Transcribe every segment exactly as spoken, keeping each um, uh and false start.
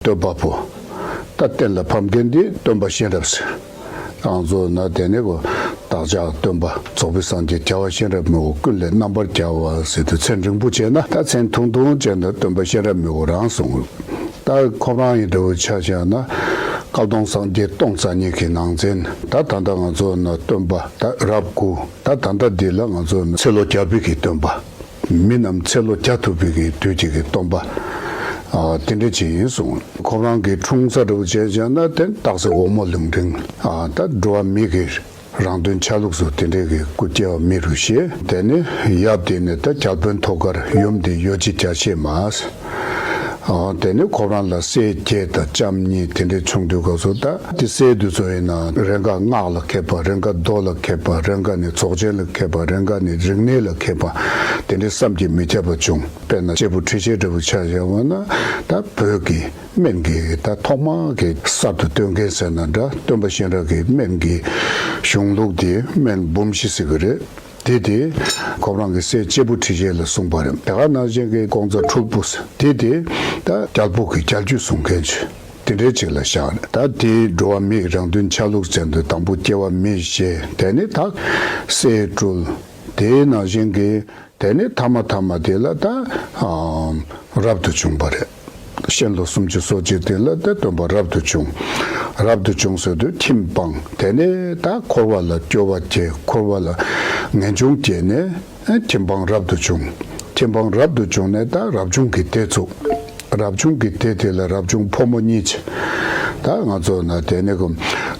སྟོན་པ་པོ། ད་གཏན་ལ་ཕབ་མཁན་འདི་སྟོན་པ་གཤེན་རབ་ཟེར། ང་ཚོ་ན་དེ་ནས་གོ། བདག་ཅག་སྟོན་པ་རྫོགས་པའི་སངས་རྒྱས་རྒྱལ་བ་གཤེན་རབ་མི་བོ་ཀུན་ལས་རྣམ་པར་རྒྱལ་བ་ཟེར་དུས་མཚན་རིང་པོ་བྱས་ན་ད་མཚན་ཐུང་ཐུང་བྱས་ན་སྟོན་པ་གཤེན་རབ་མི་བོ་རང་གསུངས། ད་ཁོ་རང་ཡི་འདྲ་བོ་ཆ་བཞག་ན། བཀའ་གདུང་སངས་རྒྱས་སྟོང་རྩ་གཉིས་ཀྱི་ནང་ཚན། ད་ད་ལྟ་ང་ཚོ་ན་སྟོན་པ་ད་རབས་དགུ། ད་ད་ལྟ་འདི་ལ་ང་ཚོ་ན་ཚེ་ལོ་བརྒྱ་པའི་གི་སྟོན་པ། མི་རྣམས་ཚེ་ལོ་བརྒྱ་ཐུབ་པའི་གི་དུས་ཀྱི་གི་སྟོན་པ། ཨ་དེ་འདྲ་ཅིག་ཡིན་གསུངས། ཁོ་རང་གི་འཁྲུངས་ས་འདྲ་བོ་བྱས་བྱས་ན་དེ་སྟག་གཟིག་འོལ་མོ་ལུང་འདྲེན། ཨ་ད་འགྲོ་བ་མི་གི་རང་དོན་ཆ་ལུགས་སུ་དེ་འདྲའི་གི་སྐུ་སྐྱེ་བ་མི་རུ་བཞེས། དེ་ནས་ཡབ་དེ་ནས་ད་རྒྱལ་དཔོན་ཐོག་ཁར། ཡུམ་དེ་ཡོ་བྱད་རྒྱ་ཆེ་མ། ཨ་དེ་ནས་ཁོ་རང་ལ་སྲས་བརྒྱད་དང་ལྕམ་གཉིས་དེ་འདྲའི་བྱུང་དུས་སྐབས་སུ་ད་དེ་སྲས་དེ་ཚོ་ཡིན་ན་རེ་འགའ་སྔགས་ལ་མཁས་པ། རེ་འགའ་མདོ་ལ་མཁས་པ། རེ་འགའ་ནི་རྫོགས་ཆེན་ལ་མཁས་པ། རེ་འགའ་ནི་རིག་གནས་ལ་མཁས་པ། དེ་འདྲའི་བསམ་གྱིས་མི་ཁྱབ་པ་བྱུང་། དཔེར་ན་གཅེར་བུ་ཁྲི་ཆེན་འདྲ་བོ་ཆ་བཞག་པ་ན་ད་བོད་ཀྱི་སྨན་གྱི་ད་ཐོག་མ་གི་གསར་དུ་བཏོན་མཁན་ཟེར་ན་འདྲ། སྟོན་པ་གཤེན་རབ་ཀྱི་སྨན་གྱི་གཞུང་ལུགས་དེ་སྨན་འབུམ་བཞི་ཟེར་གི་རེད། དེ་དེ་ཁོ་རང་གི་སྲས་གཅེར་བུ་ཁྲི་ཆེན་ལ་གསུངས་པ་རེད། དེ་ག་ནང་བཞིན་གྱི་ཀོང་ཙ་འཁྲུལ་པོ་ཟེར་དེ་དེ་ད་རྒྱལ་པོ་གི་རྒྱལ་རྒྱུད་སྲུང་མཁན་ཆེ། དེ་འདྲའི་ཅིག་ལ་བཞག་ནས་ད་དེའི་འགྲོ་བ་མིའི་རང་དོན་ཆ་ལུགས་ཅན་དུ་དང་པོ་སྐྱེ་བ་མི་བཞེས། དེ་ནས་ད་སྲས་སྤྲུལ། དེའི་ནང་བཞིན་གྱི་དེ་ནས་ཐ་མ་ཐ་མ་དེ་ལ་ད་ཨ་རབ་ཏུ་བྱུང་བ་རེད། གཤེན་ལོ་སུམ་ཅུ་སོ་གཅིག་དེ་ལ་ད་སྟོན་པ་རབ་ཏུ་བྱུང་། རབ་ཏུ་བྱུང་ཟེར་དུས་ཁྱིམ་སྤངས། དེ་ནས་ད་འཁོར་བ་ལ་སྐྱོ་བ་སྐྱེས། འཁོར་བ་ལ་ངེས་འབྱུང་སྐྱེས་ནས་ཨ་ཁྱིམ་སྤངས་རབ་ཏུ་བྱུང་། ཁྱིམ་སྤངས་རབ་ཏུ་བྱུང་ནས་ད་རབ་བྱུང་གི་སྡེ་བཙུགས། རབ་བྱུང་གི་སྡེ་དེ་ལ་རབ་བྱུང་ཕོ་མོ་གཉིས་བྱས། ད་ང་ཚོ་ན་དེ་ནས་གོ་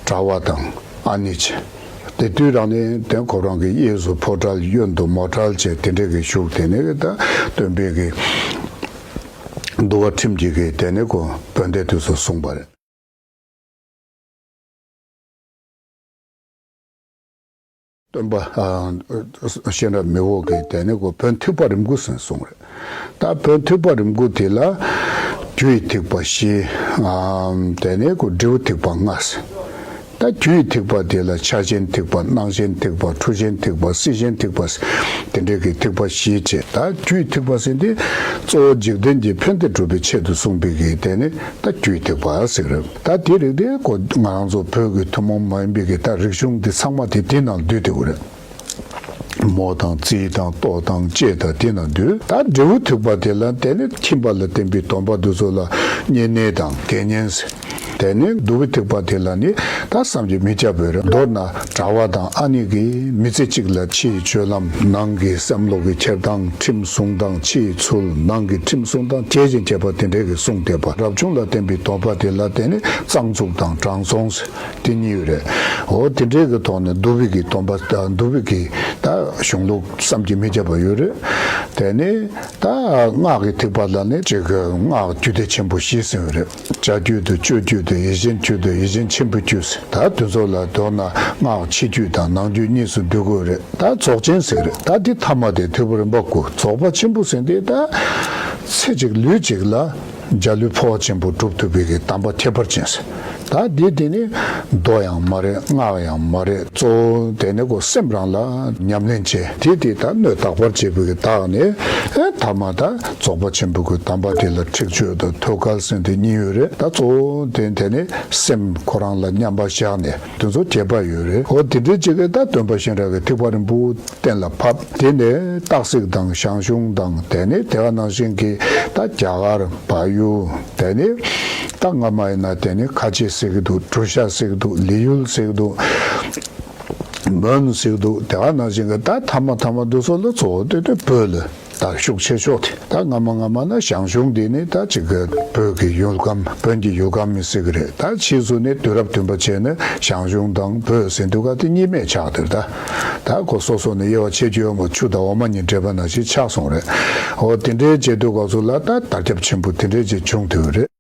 གྲྭ་པ་དང་ཨ་ནེ་བྱས། དེ་དུས་རང་ནས་དེ་ཁོ་རང་གི་གཡས་སུ་ཕོ་བྲལ་གཡོན་དུ་མོ་བྲལ་བྱས་དེ་འདྲས་ཀྱི་བཞུགས། དེ་ནས་ད་སྟོན་པའི་གི་འདུལ་བ་ཁྲིམས་ཀྱི་གི་དེ་ནས་གོ་བོན་སྡེ་དེ་ཚོ་གསུངས་པ་རེད། སྟོན་པ་ཨ་གཤེན་རབ་མི་བོ་གི་དེ་ནས་གོ་བོན་ཐེག་པ་རིམ་དགུ་ཟེར་གསུངས་རེད། ད་བོན་ཐེག་པ་རིམ་དགུ་དེ་ལ་རྒྱུ་ཡི་ཐེག་པ་བཞི། ཨ་དེ་ནས་གོ་འབྲས་བུ་ཐེག་པ་ལྔ་ཟེར། ད་རྒྱུ་ཡི་ཐེག་པ་དེ་ལ་ཕྱག་ཆེན་ཐེག་པ། སྣང་ཆེན་ཐེག་པ། འཕྲུལ་ཆེན་ཐེག་པ། སྲིད་ཆེན་ཐེག་པ་ཟེར། དེ་འདྲའི་གི་ཐེག་པ་བཞི་བྱས། ད་རྒྱུ་ཡི་ཐེག་པ་ཟེར་འདི་གཙོ་བོ་འཇིག་རྟེན་གྱི་ཕན་བདེ་སྒྲུབ་པའི་ཆེད་དུ་གསུངས་པའི་གི་དེ་ནི་ད་རྒྱུ་ཡི་ཐེག་པ་ཟེར་རེད། ད་དེ་རིགས་དེ་གོ་ང་རང་ཚོ་བོད་ཀྱི་ཐུན་མོང་མ་ཡིན་པའི་གི་ད་རིག་གཞུང་འདི་ཚང་མ་དེ་དེ་ནང་འདུས་དེ་གོ་རེད། མོ་དང་རྩིས་དང་ལྟོ་དང་ལྕེ་དང་དེ་ནང་འདུས། ད་འབྲས་བུ་ཐེག་པ་དེ་ལ་དེ་ནི་ཁྱིམ་པ་ལ་བརྟེན་པའི་སྡོམ་པ་འདི་ཚོ་ལ་བསྙེན་གནས་དང་དགེ་བསྙེན་ཟེར། དེ་ནི་བསྡུ་བའི་ཐེག་པ་དེ་ལ་ནི་ད་བསམ་གྱིས་མི་ཁྱབ་པའི་རེད། མདོར་ན་གྲྭ་པ་དང་ཨ་ནེ་གིས་མི་ཚེ་གཅིག་ལ་ཕྱི་ཡི་སྤྱོད་ལམ། ནང་གི་བསམ་བློ་གི་འཁྱེར་སྟངས། ཁྲིམས་སྲུང་སྟངས། ཕྱི་ཡི་ཚུལ། ནང་གི་ཁྲིམས་སྲུང་སྟངས་བྱས་ཤིང་བྱས་པ་དེ་འདྲའི་གི་གསུངས་བསྡད་པ། རབ་བྱུང་ལ་བརྟེན་པའི་སྡོམ་པ་དེ་ལ་དེ་ནི་གཙང་བཙུགས་དང་དྲང་སྲོང་ཟེར། དེ་གཉིས་ཡོད་རེད། འོ་དེ་འདྲའི་གི་ཐོག་ནས་བསྡུ་བའི་གི་སྡོམ་པ་དང་བསྡུ་བའི་གི་ད་གཞུང་ལུགས་བསམ་གྱིས་མི་ཁྱབ་པ་ཡོད་རེད། དེ་ནས་ད་སྔགས་ཀྱི་ཐེག་པ་ལ་ནི་ཅིག་སྔགས་རྒྱུད་སྡེ་ཆེན་པོ་བཞི་ཟེར་བ་རེད། བྱ་རྒྱུད་དུ་སྤྱོད་རྒྱུད་དུ་ཡེ་ཤེས་རྒྱུད་དུ་ཡེ་ཤེས་ཆེན་པོའི་རྒྱུད་ཟེར། ད་དེ་ཚོ་ལ་མདོར་ན་སྔགས་ཕྱི་རྒྱུད་དང་ནང་རྒྱུད་གཉིས་སུ་འདུས་དགོས་རེད། ད་རྫོགས་ཆེན་ཟེར་གི་རེད། ད་འདི་ཐ་མ་དེ་ཐེག་པ་རིམ་པ་དགུ། རྫོགས་པ་ཆེན་པོ་ཟེར་འདི་ད་ཚེ་གཅིག་ལུས་གཅིག་ལ་འཇའ་ལུས་འཕོ་བ་ཆེན་པོ་སྒྲུབ་ཐུབ་པའི་གི་དམ་པ་ཁྱད་པར་ཅན་ཟེར། ད་འདི་དེ་ནི་མདོ་ཡང་མ་རེད། སྔགས་ཡང་མ་རེད། གཙོ་བོ་དེ་ནི་གོ་སེམས་རང་ལ་ཉམས་ལེན་བྱེད། དེ་དེ་ད་སྣོད་དག་པར་བྱེད་པའི་གི་དག་ནས་ཨེ་ཐ་མ་ད་རྫོགས་པ་ཆེན་པོ་གི་དམ་པ་དེ་ལ་ཁྲེགས་ཆོད་དང་ཐོད་རྒལ་ཟེར་དེ་གཉིས་ཡོད་རེད། ད་གཙོ་བོ་དེ་དེ་ནི་སེམས་ཁོ་རང་ལ་མཉམ་པར་བཞག་ནས། དེ་ཚོ་རྒྱས་པ་ཡོད་རེད། འོ་དེ་འདྲའི་ཅིག་གིས་ད་སྟོན་པ་གཤེན་རབ་ཀྱི་ཐེག་པ་རིམ་པ་གཏན་ལ་ཕབ། དེ་ནས་སྟག་གཟིག་དང་ཞང་ཞུང་དང་། དེ་ནས་དེ་ག་ནང་བཞིན་གྱི་ད་རྒྱ་གར་བལ་ཡུལ། དེ་ནས་ད་སྔ་མ་ཡིན་ན་དེ་ནས་ཁ་ཆེ་ཟེར་གྱི་འདུག་གྲུ་ཤ་ཟེར་གྱི་འདུག་ལི་ཡུལ་ཟེར་གྱི་འདུག་མོན་ཟེར་གྱི་འདུག་དེ་ག་ནང་བཞིན་གྱི་ད་ཐ་མ་ཐ་མ་འདི་ཚོ་ལ་གཙོ་བོ་དེ་དེ་བོད་ལ། ད་ཤུགས་ཆེ་ཤོས་དེ། ད་སྔ་མ་སྔ་མ་ན་ཞང་ཞུང་འདི་ནི་ད་ཅིག་གི་བོད་ཀྱི་ཡུལ་ཁམས། བོན་གྱི་ཡུལ་ཁམས་ཡིན་ཟེར་གི་རེད། ད་ཕྱིས་སུ་ནི་དུས་རབས་བདུན་པ་བྱས་ནས་ཞང་ཞུང་དང་བོད་ཟེར་དུས་ག་དེ་གཉིས་མེད་ཆགས་དེར་ད། ད་ཁོ་སོ་སོ་ནས་དབྱེ་བ་ཕྱེ་རྒྱུ་ཡོད་མོད། ཆུ་དང་འོ་མ་གཉིས་འདྲེས་པ་ནང་བཞིན་ཆགས་སོང་རེད། འོ་དེ་འདྲའི་བྱེད་དུས་ག་ཚོད་ལ་ད་དར་ཁྱབ་ཆེན་པོ་དེ་འདྲའི་ཅིག་བྱུང་དེ་རེད།